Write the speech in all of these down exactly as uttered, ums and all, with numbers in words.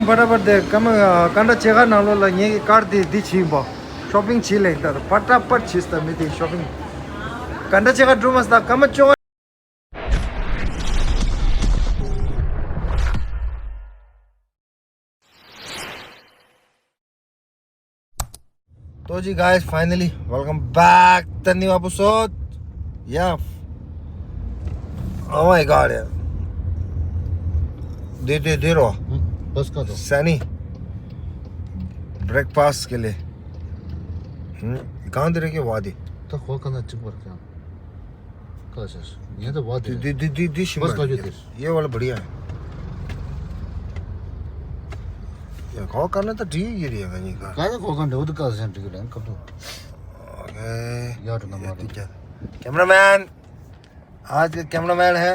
བར་བར་དེ་ཀ་མ་ཀ་འདྲ་ཆེ་ཁ་ནང་ལོགས་ལ་ངེད་ཀྱི་ཀར་དེ་འདི་བྱིན་པ། ཤོ་པིང་བྱིན་ལེན་ད་པ་ཏྲ་པ་བྱིས་ད་མི་དེ་ཤོ་པིང་ཀ་འདྲ་ཆེ་ཁ་འགྲོ་མ་སྟ་ཀ་མ་ཅོ། Toji guys, finally, welcome back to the new episode. Yeah. Oh my god, yeah. दे दे दे रो। बस का दो। सनी ब्रेकफास्ट के लिए। हम्म, कहाँ दे रखे वादी? तो खो करना चुप कर क्या? का छ ये तो वादी। दे दे दे दे दे बस का जो दे। ये वाला बढ़िया है। या खो करना तो ठीक ही रही है कहीं का। का खो करना उधर का से ठीक है कब तो। ओके। यार ना मारो। ठीक है। कैमरामैन, आज का कैमरामैन है।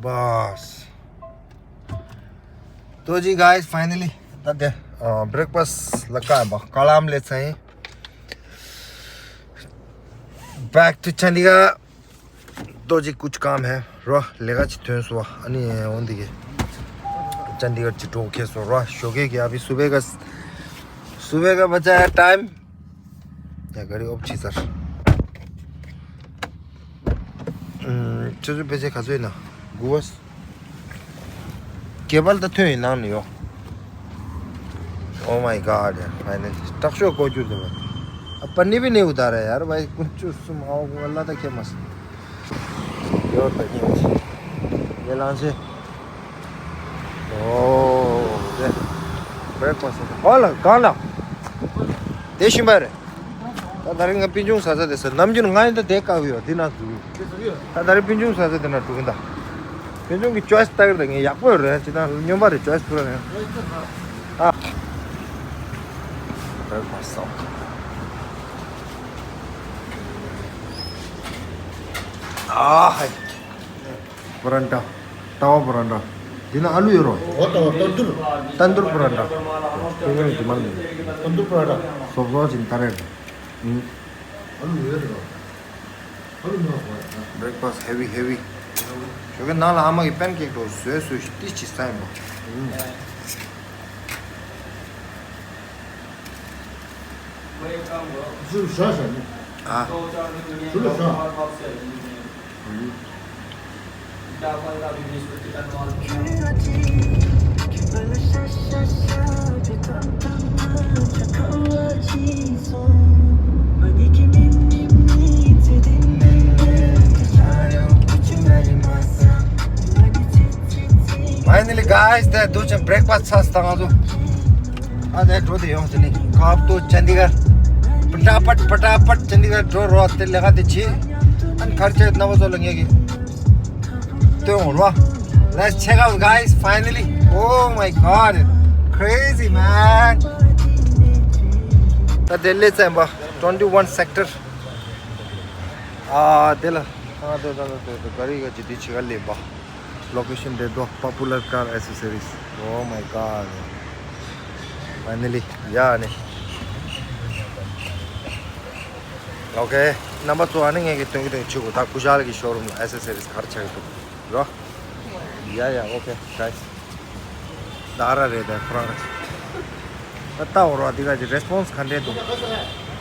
बस। तो जी गाइस, फाइनली तक ब्रेकफास्ट लगा है बा कलाम ले सही। Back to Chandigarh. तो जी कुछ काम है। रो लेगा ची थोन सो अनि ओंदी के चंडीगढ़ ची टोके सो रो शोके के अभी सुबह का सुबह का बचा है टाइम। या गाड़ी ऑफ छी सर। चुजु पेजे खजु ना गुवस। केबल तो थे ना नहीं हो। Oh my god यार, फाइनली ट्रक शो को क्यों दे। अब पन्नी भी नहीं उतारा यार भाई, कुछ सुम आओ अल्लाह तक के मस। यो तो नहीं। ये लांसे। Oh, breakfast. होला गाना। देशिम बारे। ད་ད་རིང་ང་པིན་ཆུང་ཟ་ས་དེ་ཟེར་ནམ་རྒྱུན་ང་ཡིན་ད་དེ་བཀག་ཡོད་འདི་ན་འདུག་ད་ད་རིང་པིན་ཆུང་ཟ་ས་དེ་ན་འགྲོ་གི་ད། པིན་ཆུང་གི་ཅོའི་སི་ལྟ་གི་ད་ངས་ཡག་པོ་ཡོད་རེད་ཅི་ད་སྨྱོན་པ་རེད་ཅོའི་སི་ཕུ་ར་རེད། ཨ། ཨ་ཧའི། པ་རན་ཏྲ། ཏ་བ་པ་རན་ཏྲ། འདི་ན་ཨ་ལུ་ཡོད་རོ། འོ་ཏ་བ་ཏན་དུར། ཏན་དུར་པ་རན་ཏྲ། ཁྱོད་ཀྱི་ཌི་མན་མེད། ཏན་དུར་པ་རན་ཏྲ། སོབ་སོབ་ཅིག་ད་རེད། ཨ་ལུ་ཡོད་རོ། ཨ་ལུ་ཡོད་རོ། Breakfast heavy heavy. ཁྱོད་ཀྱི་ནང་ལ་ཨ་མ་གི་པན་ཀེག་དོ་བཟོས་བཟོས་ཤིག་ཏི་ཅི་ས་ཡིན་པ། ཟུར་ཤ་ཟ་ནི། ཨ། ཟུར་ལ་ཤ། Finally, guys, ད་དུ་ཅན་བྷི་རེག་ཕ་སི་ཊི་ཚར་སོང་ང་ཚོ། ཨ་ད་འགྲོ་དེ་ཡོང་ཟེར་ནི། ཁབ་ཏུ་ཅན་དི་གར། པ་ཏྲ་པ་ཏྲ་པ་ཏྲ་པ་ཅན་དི་གར་འགྲོ་རོགས་དེ་ལས་ཀ་དེ་བྱེད། ཨན་ཁར་ཆེ་ནམ་བཟོ་ལ་ངེད་ཀྱི་སྟོན་འོང་རོགས། Let's check out, guys, finally. Oh my god. Crazy, man. ད་དེ་ལས་ཙམ་པ་twenty one sector. ཨ་དེ་ལ་ཨ་དེ་ད་ད་དེ་ག་རི་ག་ཇི་དེ་ཆི་ག་ལས་པ། Location དེ་དོ་Popular Car Accessories. Oh my god. Finally. ཡ་ནི། Okay. རྣམ་པ་ཚོ་ཨ་ནི་ངེད་ཀྱི་སྟོན་གི་སྟོན་གི་ཆུ་གུ་ད་ཀུ་ཤལ་གི་ཤོ་རུམ་ལ་ཨེ་སེ་སེ་རིས་ག་རེ་ཆགས་ཀྱི་འདུག་རོ། ཡ་ཡ། Okay, guys. ད་ར་རེད་ད་ཁོ་རང་རེད། ད་ལྟ་འོར་བ་འདི་ག་ཅི་རེ་སི་པོན་སི་ག་འདྲས་འདུག་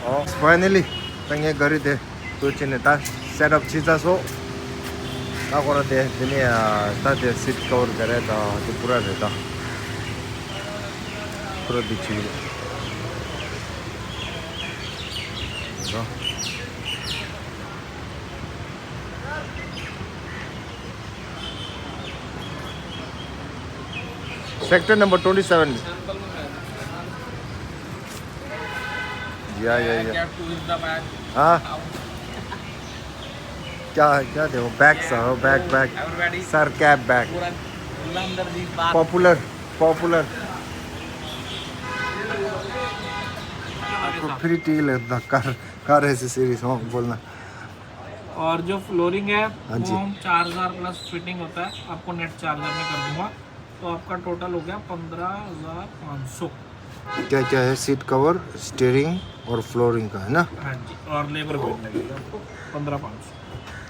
ཨོ། Finally. ད་ངའི་ག་རི་དེ་ཚོ་ཕྱིན་ནས་ད་སེ་ཊི་ཨབ་བྱས་ཚར་སོང་། ད་ཁོ་ར་དེ་འདི་ནས་ད་དེ་སིཊ་ཀ་བར་ག་རེ་ད་དེ་པུ་ར་རེད་ད། པུ་ར་འདི་བྱས་རེད། Sector number twenty seven. या या या। हाँ। क्या क्या दे वो बैग सा हो bag bag. Sir cap bag. Popular popular. आपको फ्री टी लगता कार कार ऐसे सीरीज हो बोलना। और जो फ्लोरिंग है हाँ जी। वो हम चार हजार प्लस फिटिंग होता है, आपको नेट चार हजार में कर दूंगा। तो आपका टोटल हो गया पन्द्रह हज़ार पाँच सौ। क्या क्या है? सीट कवर, स्टीयरिंग और फ्लोरिंग का है ना? हाँ जी, और लेबर भी लगेगा आपको पन्द्रह पाँच सौ।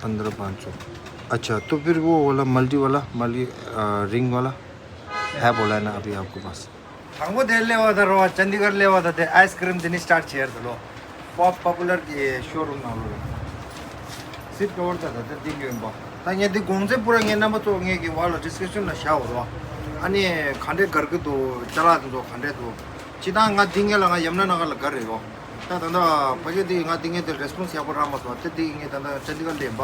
पन्द्रह पाँच सौ। अच्छा, तो फिर वो वाला मल्टी वाला, मल्टी रिंग वाला है बोला है ना अभी आपके पास? དང་པོ་དེ་སླེབས་པ་དང་རོ། ཅན་དི་གར་སླེབས་པ་དང་དེ་ཨའི་སི་ཀི་རིམ་དེ་ནི་སི་ཊར་ཊི་བྱས་ཡོད་རེད་ལོ། པོབ་པོ་པུ་ལར་གི་ཤོ་རུམ་ནང་ལོ། སིཊ་ཀ་བར་ད་ད་དེ་འདི་ཡོད་པ། ད་ངས་འདི་གོང་ཚད་པུ་ར་ངས་རྣམ་པ་ཚོ་ངས་ཀྱི་བར་ལ་ཌི་སི་ཀི་རིབ་ཤན་ལ་བཞག་ཡོད་རོ། ཨ་ནི་ག་འདྲས་སྒར་གི་འདུག་ཅ་ལག་དེ་ཚོ་ག་འདྲས་འདུག་སྤྱིར་བཏང་ང་འདི་ངས་ལ་ང་ཡམ་ན་ན་ག་ལ་སྒར་རེད་ཡོ། ད་ད་ད་ཕ་གི་འདི་ང་འདི་ངས་དེ་རེ་སི་པོན་སི་ཡག་པོ་རག་མ་སོང་། དེ་འདི་ངས་ད་ད་ཅན་དི་གར་སླེབས་པ།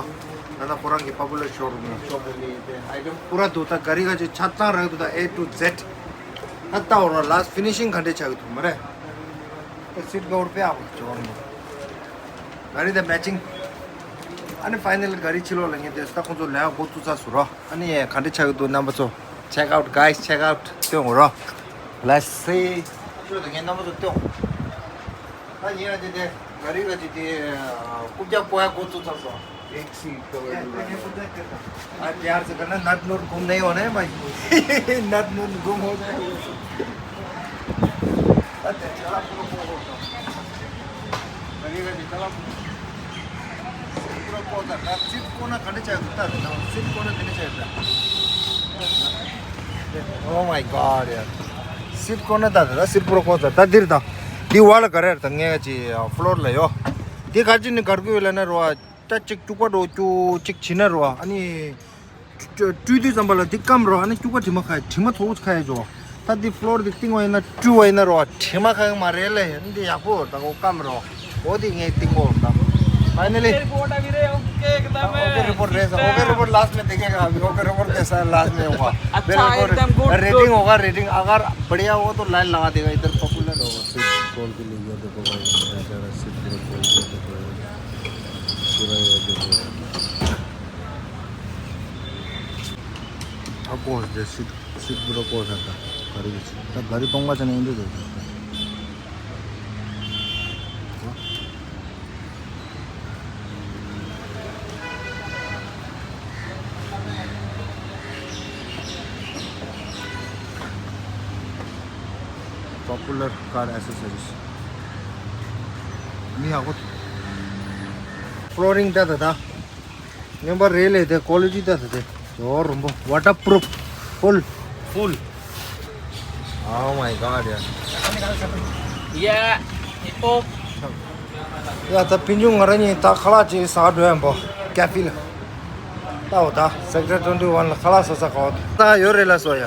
ད་ད་ཁོ་རང་གི་པོབ་པུ་ལར་ཤོ་རུམ་ལ་ཤོ་རུམ་ལ་དེ་ཨའི་ཊམ་པུ་ར་འདུག་ད་ག་རི་ག་ཅིག་ཆ་ཚང་རག་འདུག་ད་ཨེ་ཊུ་ཛེཌ། ད་ལྟ་བར་ལ་སི་ཕི་ནི་ཤིང་ག་འདྲས་ཆགས་ཀྱི་འདུག་མ་རེད། ད་སིཊ་ཀ་བར་དཔེ་ཡག་པོ་བྱས་པ་རེད། ག་རི་དང་མེ་ཅིང་། ཨ་ནི་ཕའི་ནལ་ག་རི་ཕྱི་ལོགས་ལ་ངས་དེ་ད་ཁོང་ཚོ་ལས་ཀ་འགོ་བཙུགས་ཚར་སོང་ར། ཨ་ནི་ག་འདྲས་ཆགས་ཀྱི་འདུག་རྣམ་པ་ཚོ། Check out, guys, check out. སྟོན་དགོས་ར། Let's see. ཁྱོད་དང་ངས་རྣམ་པ་ཚོ་སྟོན། ད་ཉིན་ར་དེ་དེ་ག་རི་ག་ཅིག་དེ་རྐུབ་བཀྱག་བརྐོ་ཡག་འགོ་བཙུགས་ཚར་སོང་། एक सीट कवर। आ, प्यार से करना, नट नोट गुम नहीं होना है भाई। नट नोट गुम हो जाए। Oh my god, यार। སིཊ་ཀོ་ནར་ད་ད་ད་སིཊ་པུ་ར་བརྐོ་ཚར། ད་འདིར་ད། འདི་བར་ལ་ག་རེ་རེད། ད་ངས་ཀྱི་ཕློར་ལ་ཡོ། འདི་ག་ཅི་ནས་གར་དགོས་ལབ་ན་རོ། ད་གཅིག་སྐྱུག་པ་འགྲོ་སྐྱུག་གཅིག་བྱིན་ན་རོ། ཨ་ནི་བཀྲུ་དུས་ཙམ་པ་ལ་འདི་སྐམ་རོ། ཨ་ནི་སྐྱུག་པ་དྲི་མ་ཁ་ཡ། དྲི་མ་ཚོགས་ཁ་ཡ་ཇོ། ད་འདི་ཕློར་འདི་བཏིང་བ་ཡིན་ན་བཀྲུ་བ་ཡིན་ན་རོ། དྲི་མ་ཁ་ཡ་མ་རེད་ལེ། འདི་ཡག་པོ་ད་གོ་སྐམ་རོ། འོ་འདི་ངས་བཏིང་གོ་ད། Finally. रिपोर्ट अभी रे, ओके, एकदम ओके रिपोर्ट रे, ओके रिपोर्ट लास्ट में देखेगा अभी। ओके रिपोर्ट कैसा है लास्ट में होगा। अच्छा, एकदम गुड, रेटिंग गुड। होगा, रेटिंग अगर बढ़िया हो तो लाइन लगा देगा इधर, पॉपुलर होगा। कॉल के लिए ये देखो भाई, पूरा ये देखो। ཨ་ཀོ་ཟེར་སིཊ་སིཊ་པུ་ར་བརྐོ་ས་ད་ག་རི་གི་ད་ག་རི་སྟོང་པ་ཅན་ཨིན་འདྲ་ཟེར། Popular car accessories. མི་ཡག་པོ། ཕློ་རིང་ད་ད་ད། ཉམས་པ་རེད་ལས་དེ་ཀོ་ལི་ཊི་ད་ད་དེ། ཡོ་རུམ་པོ། Waterproof full. Full. Oh my god, yeah. Yeah, hippo. ཡ་ད་ཕིན་ཆུང་ང་རང་གཉིས་ད་ཁ་ལག་ཅིག་ཟ་འགྲོ་ཡ་འབོ། ཀེ་ཕི་ལ། ལྟ་འོ་ད་Sector twenty one ལ་ཁ་ལག་ཟ་ས་གོ། ད་ཡོད་རེད་ལ་སོ་ཡ།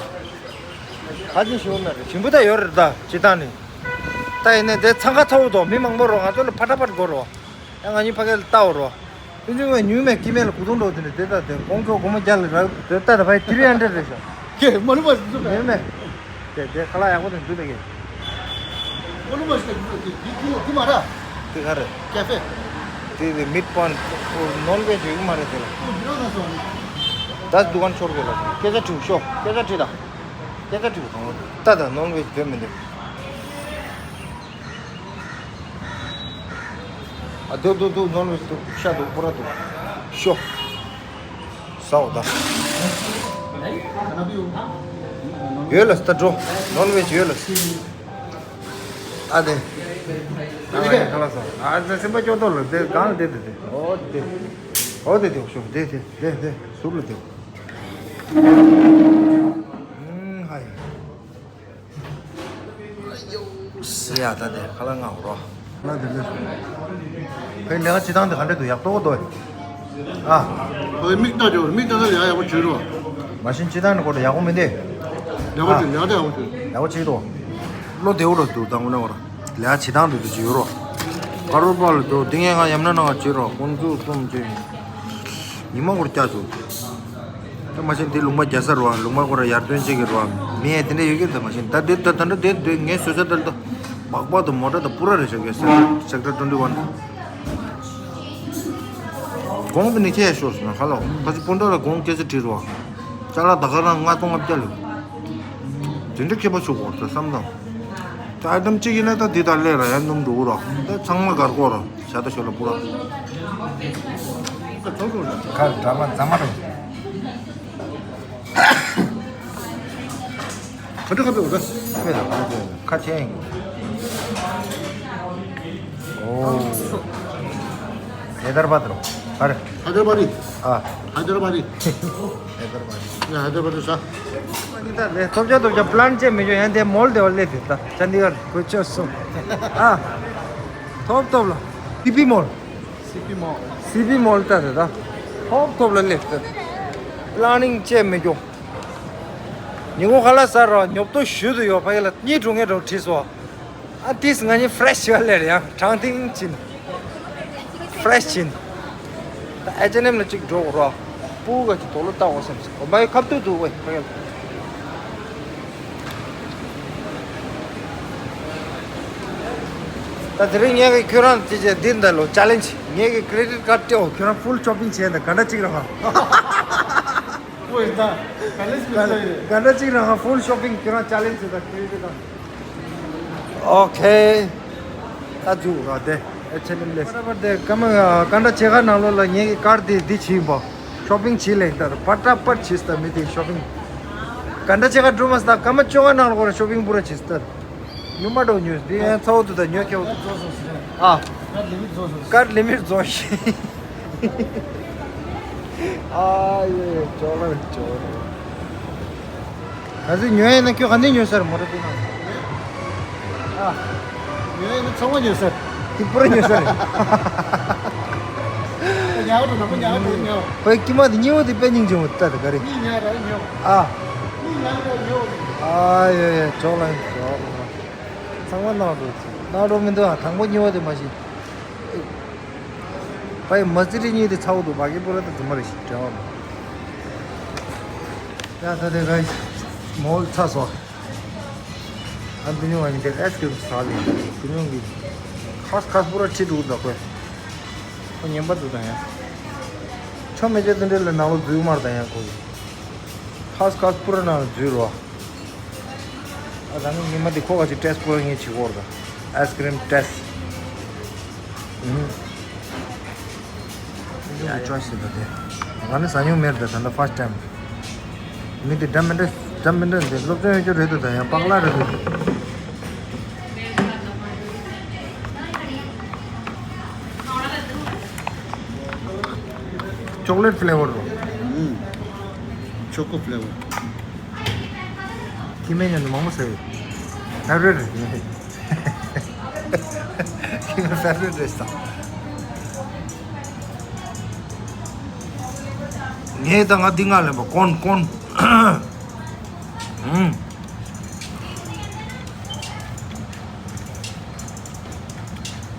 ཁ་ཅིག་ཞུ་མེད་རེད། ཞིམ་པོ་ད་ཡོད་རེད་ད་སྤྱིར་བཏང་ནི། ད་ཡིན་ནའི་དེ་འཚང་ཁ་ཚ་བོ་དོ་མི་མང་པོ་རོ། ང་ཚོ་ལ་ཕ་ཏྲ་ཕ་ཏྲ་དགོས་རོ། ཡང་ང་གཉིས་ཕ་གི་ལ་ལྟ་འོ་རོ། ཕུན་ཚོགས་ངས་ཉུལ་མེད་སྐྱིད་མེད་ལ་གུ་དུང་འགྲོ་དེ་ནས་དེ་ལྟ་དེ་དགོང་ཚོ་སྒོར་མོ་བརྒྱ་ལ་རག་དེ་ལྟ་དེ་ཕ་གི་three hundred རེད་ཤག་ཀྱེ་མ་ལུས་པ་ཞིག་ཉུལ་མེད། དེ་དེ་ཁ་ལག་ཡག་པོ་དེ་འདུག་དེ་གི། མ་ལུས་པ་ཞིག་དེ་དེ་དེ་མ་ར། དེ་ག་རེད། ཀེ་ཕེ། དེ་དེ་མིད་པོན་ནོན་ཝེཇ་ཡོད་གི་མ་རེད་དེ་ལ། ད་དུ་ཀན་ཤོར་གི་ལ། སྐད་ཆ་དྲིས་ཤོག་སྐད་ཆ་དྲིས་ད། སྐད་ཆ་དྲིས་གོང་ལ་ད་ད་ནོན་ཝེཇ་དེ་མི་འདུག་ཨ་དུ་དུ་དུ་ནོན་ཝེཇ་དུ་ཤ་དུ་པུ་ར་དུ་ཤོ་ཟའོ་ད། ཡོད་ལ་སྟ་འགྲོ་ནོན་ཝེཇ་ཡོད་ལ་ཨ་དེ། ཨ་ཁ་ལག་ཟ་ཨ་ཟ་སེམས་པ་སྐྱོ་ཏོ་ལ་དེ་གང་ལ་དེ་དེ་དེ་ཨོ་དེ་ཨོ་དེ་དེ་ཤོ་དེ་དེ་དེ་དེ་ཟུར་ལ་དེ། ཧའི། ཡ་ད་དེ་ཁ་ལག་ང་འོ་རོ། ང་དེ་ལས་ཕའི་ལས་ཀ་བྱེད་སྟངས་དེ་ག་འདྲ་འདུག་ཡག་ཏོག་ཏོ། ཨ། ཨོ་མིག་ལྟ་ཅོ་མིག་ལྟ་ན་ཡག་ཡག་པོ་བྱོས་རོ། མ་གཞི་བྱེད་སྟངས་ནི་ཀོ་ཏོ་ཡག་པོ་མི་འདུག་ཡག་པོ་ཨ། བྱེད་ཡག་ཏོ་ཡག་པོ་བྱེད། ཡག་པོ་བྱེད་དོ། བློ་བདེ་བོ་རོ་འདུག་ད་དངོས་གནས་འོ་རོ། ལས་ཀ་བྱེད་སྟངས་དེ་དུ་བྱེད་ཡོད་རོ། དཀར་པོ་པ་ལ་འདུག་འདི་ངས་ང་ཡམ་ན་ན་ང་བྱེད་རོ་ཁོང་ཚོ་གསུམ་བྱེད། ཉི་མ་འོར་སྐྱ་ཚོ། ད་མ་གཞི་འདི་ལུང་པ་རྒྱ་ས་རོ། ལུང་པ་ཁོ་ར་ཡར་ཐོན་བྱེད་ཀྱི་རོ། མི་ཡང་དེ་འདྲ་ཡོད་ཀྱི་ད་མ་གཞི་ད་འདི་ད་ད་འདྲ་དེ་འདི་ངས་བཟོས་ས་ད་ལྟ་སྦག་སྦག་དང་མོ་ཊ་དང་པུ་ར་རེད་ཤག་གི་སེག་ཊར་ཊུ་ཝེན་ཊི་ཝན། གོང་དུ་ནས་ཁྱེད་ཤོར་སོང་ན་ཧ་ལོ། ཁ་ཅིག་སྤུན་ཟླ་ལ་གོང་ཁྱེད་ཚོ་བྲིས་རོ། ཅ་ལག་ད་ག་རང་ལྔ་སྟོང་ལྔ་བརྒྱ་ལོས། དེ་འདྲ་ཁྱད་པར་ཆུག་གོ་ད་བསམ་དང་། ད་ཨ་དམ་གཅིག་ཡིན་ན་ད་འདི་ད་ལས་ར་ཡར་སྣུམ་འགྲོ་གི་རོ། ད་ཚང་མ་གར་གོ་རོ། ཤ་ད་ཤོ་ལ་པུ་ར། ཁ་འདྲ་མ་འཛམ་མ་རེད། ཁ་ཁ་པེ་འོ་ད། ཁ་ཆེན་ཡིན། ཨོ། ཧེ་དར་བཱད་རོ། ཨ་རེ། ཧ་དར་བཱ་རི། ཨ། ཧ་དར་བཱ་རི། ཧེ་དར་བཱད་རི། ཡ་ཧ་དར་བཱ་རི་ས། ཐོབ་ཆ་ཐོབ་ཆ་པི་ལན་བྱས་མི་འཇོག་ཡང་དེ་མོལ་དེ་བ་སླེབས་དེ་ད་ཅན་དི་གར་གོ་ཆོད་སོང་། ཨ། ཐོབ་ཐོབ་ལ། སི་པི་མོལ། སི་པི་མོལ། སི་པི་མོལ་ལྟ་རེད་ད། ཧོབ་ཐོབ་ལ་སླེབས་ད། པི་ལ་ནིང་བྱས་མི་འཇོག་ཉིན་གུང་ཁ་ལག་ཟ་རོགས་ཉོབ་ཏོ་ཞུ་དུ་ཡོད་ཕ་གི་ལ་གཉིས་དྲུག་ངས་འགྲོ་བྲིས་སོ། ཨ་ཏིས་ང་གཉིས་ཕི་རེ་ཤི་ཞིག་ལས་རེད་ཡ་དྲང་ཐིང་ཕྱིན། ཕི་རེ་ཤི་ཕྱིན། ད་ཨེ་ཆི་ཨེན་ཨེམ་ལ་གཅིག་འགྲོ་དགོས་རོགས། སྤུ་གུ་གཅིག་དོ་ལོ་ལྟ་འོ་སེམས་སེ་འོ་མ་ཡི་ཁབ་ཏུ་འདུག་ཝེ་ཕ་གི་ལ། ད་དེ་རིང་ངས་ཀྱི་ཁྱོད་རང་ཅི་བྱས་འདི་འདི་ལོ་ཅ་ལེན་ཇི། ངས་ཀྱི་ཀི་རེ་ཌིཊ་ཀར་སྤྲད་འོ། ཁྱོད་རང་ཕུལ་ཤོ་པིང་བྱས་འདི་ག་འདྲ་ཅིག་རང་ཧ། ཨོ་ཡིན་ད། ག་ལེ་སི་མི་ཚོ་ཡིན། ག་འདྲ་ཅིག་རང་ཧ་ཕུལ་ཤོ་པིང་ཁྱོད་རང་ཅ་ལེན་ཇི་དང་ཀི་རེ་ཌིཊ་དང་། ཨོ་ཁེ། ད་འཇུག་ར་དེ་ཨེ་ཆེ་ནིམ་ལེ། ད་དེ་ཀ་མ་ཀ་འདྲ་ཆེ་ཁ་ནང་ལོ་ལ་ངས་ཀྱི་ཀར་དེ་འདི་བྱིན་པ། ཤོ་པིང་བྱིན་ལེ་ད་པ་ཏྲ་པར་བྱིས་ད་མི་དེ་ཤོ་པིང་། ག་འདྲ་ཆེ་ཁ་འགྲོ་མ་སྟ་ཀ་མ་བཅོ་ཁ་ནང་ལོ་ཁོ་ར་ཤོ་པིང་པུ་ར་བྱིས་ད། ཉུ་མ་འགྲོ་ཉོས་འདི་ཡང་ཚ་བོ་དུ་ད་ཉོ་ཁེ་བོ། ཨ། ཀར་ལི་མིཊ་རྫོགས་ཤིང་། ཨ་ཡེ་ཅོག་ལ་ཅོག་ལ། ག་ཚོད་ཉོས་ཡིན་ན་ཁྱོད་ག་འདི་ཉོས་ས་རེད་མོ་ཊ་འདི་ན། ཨ། ཉོས་ཡིན་ན་ཚང་མ་ཉོས་ས་རེད། འདི་པུ་ར་ཉོས་ས་རེད། ཉག་འགྲོ་ནག་པོ་ཉག་འགྲོ་ཉོ། ཁོའི་ཀྱི་མ་དེ་སྙིང་བོ་དེ་དཔེ་སྙིང་རྗེ་མོ་ལྟ་དེ་ག་རེད། གཉིས་ཉག་ར་ཉོ། ཨ། གཉིས་ཉག་ར་ཉོ། ཨ་ཡོ་ཡོ་ཅོག་ལ་ཅོག་ལ། ཚང་མ་ནག་འགྲོ་ཚེ་ནག་འགྲོ་མི་འདུག་ཨ། དང་པོ་སྙིང་བོ་དེ་མ་ཤེས། ཕའི་མ་ཙི་རི་གཉིས་དེ་ཚ་བོ་འདུག་བ་གི་པོ་ར་དེ་རྫུན་མ་རེད་ཤི་འབྲེལ་བ་མ། ཡ་ད་དེ་ག་མོལ་ཚ་སོ། ཨ་འདི་ཉུང་བ་ཡིན་དེ་ཨེ་སི་ཀི་རིམ་ཟ་ལེ་འདི་ཉུང་གི། ཁ་ཁ་པུ་ར་ཁྲི་འདུག་ད་ཁོས། ཁོ་ཉན་པ་འདུག་ད་ཡ། ཆོ་མེ་ཅེ་དེ་འདྲ་ལ་ནང་ལོ་འཛུལ་མར་ད་ཡ་ཁོ་གི། ཁ་ཁ་པུ་ར་ནང་ལ་འཛུལ་རོ། ཨ་ད་ནི་ཉི་མ་འདི་ཁོ་ག་ཅིག་ཊེ་སི་ཊི་པོ་ངས་བྱེད་དགོས་རེད། ཨའི་སི་ཀི་རིམ་ཊེ་སི་ཊི། ཨུ་ཧུ། ཡ་ཅོ་ཤི་ད་དེ། ང་ནི་ཟ་མྱོང་མེད་རེད་ད་ད་ལྟ་ཕར་སི་ཊི་ཊེམ་དེ། མི་དེ་འདྲ་མི་འདྲ་འདྲ་མི་འདྲ་འདི་སློབ་སྦྱོང་ཡོད་རྒྱུ་རེད་ད་ད་ཡང་པགས་ལ་རེད་འདུག་ཅོག་ལེཊ་ཕི་ལེ་ཝར་རོ། ཨུམ། ཆོ་ཀོ་ཕི་ལེ་ཝར། ཁྱི་མེད་ཉམས་མང་པོ་ཟ་ཡོད། ཧེ་རེ་རེ། ཁྱི་མེད་ཧེ་རེ་རེ་ཟ། ངས་ད་ང་འདི་ང་ལེན་པ་ཀོན་ཀོན། ཨུམ།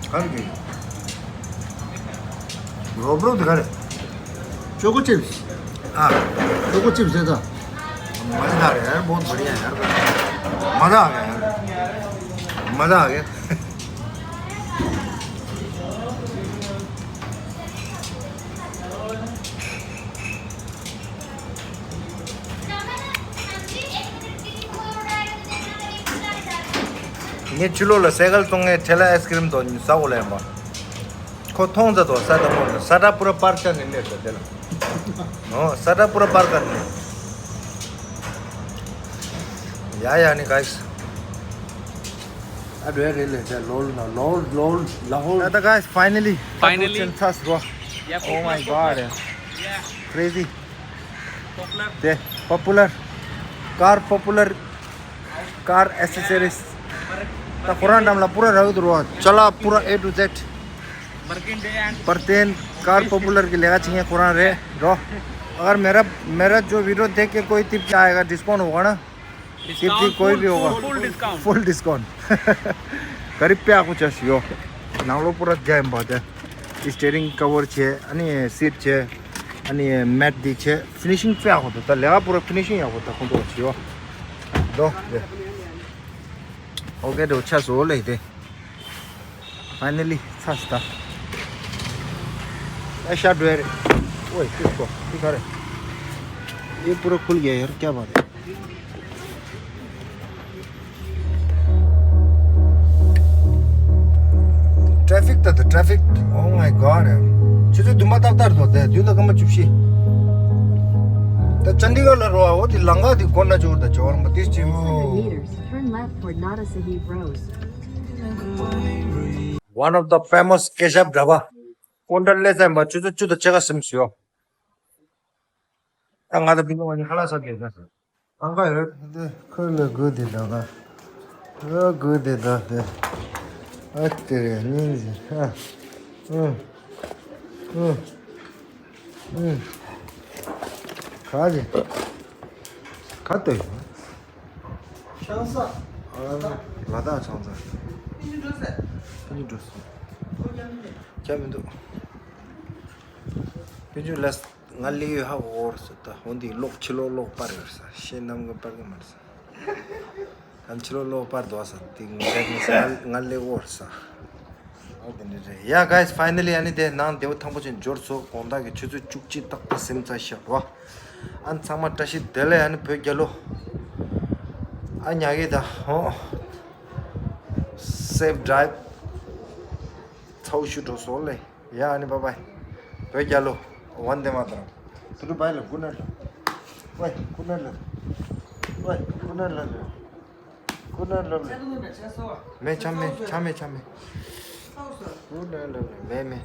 ག་རེ་རེད། རོབ་རོབ་དེ་ག་རེད། ཅོ་ཀོ་ཅིབ་སི། ཨ། ཅོ་ཀོ་ཅིབ་སི་རེད་ད། མ་ད་རེད་ཡར་བོ་བར་ཡ་ཡར། མ་ད་ག་ཡར། མ་ད་ག་ངས་ཕྱི་ལོགས་ལ་སའི་ཀལ་གཏོང་མཁན་ཁྲེ་ལ་ཨའི་སི་ཀི་རིམ་དང་ཟ་འོ་ལ་ཡིན་པ། ཁོ་མཐོང་ཙ་དོ་ས་ད་མོ་ལ་ས་ད་པུ་ར་པར་ཅན་ནས་མེད་དོ་དེ་ལ། ཨོ་ས་ད་པུ་ར་པར་ཅན་ནས། ཡ་ཡ་ནི་ག་ཡིས། ཨ་རེ་རེ་ལེ་ད་ལོལ་ན་ལོལ་ལོལ་ལ་ཧོལ། ད་ད་guys, finally. Finally. ཅན་ཚ་སི་རོ། Yeah, Oh my popular, god. Popular. Yeah. Crazy. Popular. དེ་པོ་པུ་ལར། ཀར་པོ་པུ་ལར། ཀར་ཨེ་སེ་སི་རིས། ད་ཁོ་རང་འགྲམ་ལ་པུ་ར་རག་འདུག་རོ། ཅ་ལག་པུ་ར་A to Z. Mercedes and པར་ཏེན་ཀར་པོ་པུ་ལར་གི་ལས་ཀ་བྱེད་མཁན་ཁོ་རང་རེད་རོ། अगर मेरा मेरा जो वीडियो देख के कोई टिप आएगा, डिस्काउंट होगा ना? टिप टिप कोई भी होगा। Full discount. Full discount. करीब पे आपको चाहिए हो। ནང་ལོགས་པུ་ར་རྒྱ་ཡིན་པ་དེ། སི་ཊི་ཡ་རིང་ཀ་བར་བྱས། ཨ་ནི་སིཊ་བྱས། ཨ་ནི་མེཊ་འདི་བྱས། ཕི་ནི་ཤིང་དཔེ་ཡག་པོ་འདུག་ད་ལས་ཀ་པུ་ར་ཕི་ནི་ཤིང་ཡག་པོ་ད་ཁོང་ཚོ་བྱས་ཡོད། དོ་དེ། ཨོ་ཀེ་འགྲོ་ཆ་བཟོ་ལེ་དེ། Finally, ཚ་སི་ད། ऐसा ड्वेर। ओए, किसको? दिखा रहे। ये पूरा खुल गया यार, क्या बात है? ट्रैफिक त ट्रैफिक। Oh my god, यार। ཆུ་ཚོད་བདུན་པ་ཏག་ཏག་རེད་དོ། དེ་བདུན་དང་སྐར་མ་བཅུ་བཞི། ད་ཅན་ཌི་གར་ལ་རོ་ཨ་འོ་དེ་ལམ་ཁ་དེ་སྒོ་ན་ཅོར་ད་ཅོར་མ་དེ་ཅི། Two hundred meters, turn left toward Nada Sahib Road. One of the famous Keshab Dhaba. ཀོན་ཊར་ལེ་ཙམ་པ་ཆུ་ཚོད་བཅུ་དང་ཕྱེད་ཀ་ཟིན་སོང་། ད་ང་ད་བི་ནོ་བ་ནི་ཁ་ལག་ཟ་དགོས་ཟ། ཨང་ཀ་ཡོད། འདི་ཁོ་ལ་སྒུག་བསྡད་འདུག་ག་ཨ་སྒུག་བསྡད་འདུག་དེ། ཨ་དེ་རེད་སྙིང་རྗེ། ཨ། ཨུ། ཨུ། ཨུ། ག་རེད། ག་ལྟོས། ཆང་ས། ཨ། ལ་དྭགས་ཆང་ས། ཕ་གི་འགྲོ་སོང་། ཁོ་རྒྱ་མི་འདུག་རྒྱ་མི་འདུག་པི་ཇུ་ལས། ང་ལས་ཡོད་ཧ་གོ་ར་སོ་ད་འོན་ཏེ་ལོག་ཕྱི་ལོག་ལོག་པར་ཡོད་ས་ཤེས་ནམ་གི་པར་གི་མར་ས། ཨན་ཕྱི་ལོག་ལོག་པར་དོ་ས་དེ་ང་ང་ལས་འོར་ས། ཨོ་དེ་འདྲ་རེད། Yeah guys, finally ཨ་ནི་དེ་ནང་དེ་བ་ཐང་པོ་ཅན་འབྱོར་སོ་དགོང་དག་གི་ཆུ་ཚོད་བཅུ་གཅིག་ཏག་ཏག་ཟིན་ཚར་ཤག་རོ། ཨན་ཚང་མ་བཀྲ་ཤིས་བདེ་ལེགས། ཨ་ནི་བོད་རྒྱལ་ལོ། ཨ་ཉག་གི་ད་ཧོ། Safe drive. ཚའུ་ཤུ་འགྲོ་སོང་ལེ། ཡ་ཨ་ནི་བཱའི་བཱའི། བོད་རྒྱལ་ལོ། ཝན་དེ་མ་ཏརམ། དུ་རུ་བཱའི་ལ་གུ་ནར་ལ། ཝའི་གུ་ནར་ལ། ཝའི་གུ་ནར་ལ་ལ། གུ་ནར་ལ་ལ། མེ་ཆ་མེ་ཆ་མེ་ཆ་མེ། གུ་ནར་ལ་ལ་མེ་མེ།